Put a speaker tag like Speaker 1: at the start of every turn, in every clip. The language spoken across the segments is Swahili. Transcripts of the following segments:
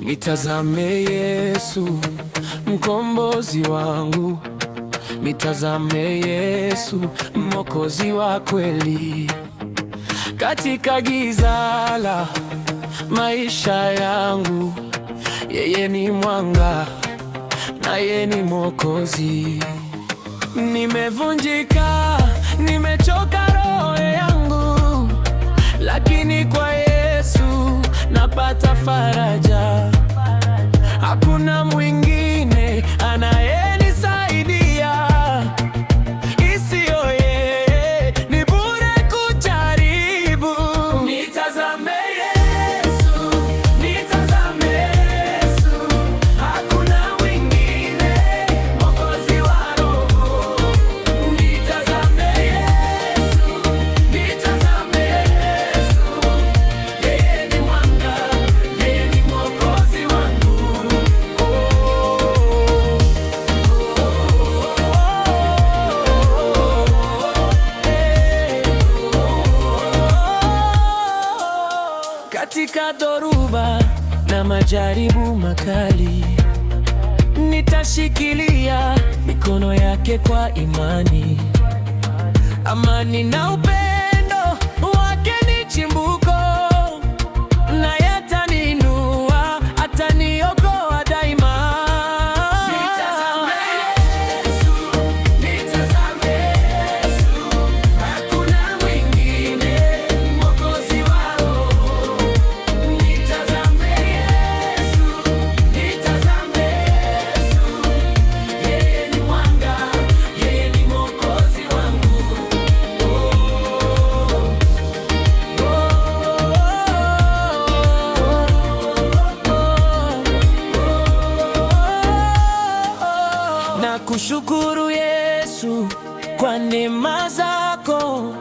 Speaker 1: Nitazame Yesu, mkombozi wangu. Nitazame Yesu, mwokozi wa kweli. Katika giza la maisha yangu, yeye ni mwanga na yeye ni mwokozi. Nimevunjika, nimechoka roho yangu, lakini kwa Yesu napata faraja. Hakuna mwingine anayenisaidia isiyo yeye, ni bure kujaribu. Nitazame Yesu, nitazame Yesu, hakuna mwingine, Mwokozi wa roho. Nitazame Yesu, nitazame Yesu, yeye ni mwanga, yeye ni Mwokozi wangu. Oh, Katika dhoruba na majaribu makali, nitashikilia mikono yake kwa imani. Amani na upendo wake ni chimbuko, naye ataniinua, ataniokoa daima. Nitazame Yesu, nitazame Yesu, hakuna mwingine, Mwokozi wa roho. Nitazame Yesu, nitazame Yesu, yeye ni mwanga, yeye ni Mwokozi wangu. Oh, oh, oh, oh. Nakushukuru Yesu kwa neema zako,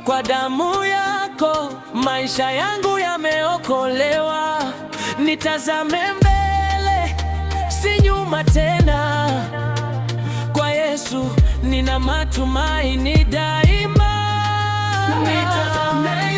Speaker 1: kwa damu yako maisha yangu yameokolewa. Nitazame mbele, si nyuma tena. Kwa Yesu nina matumaini daima. Nitazame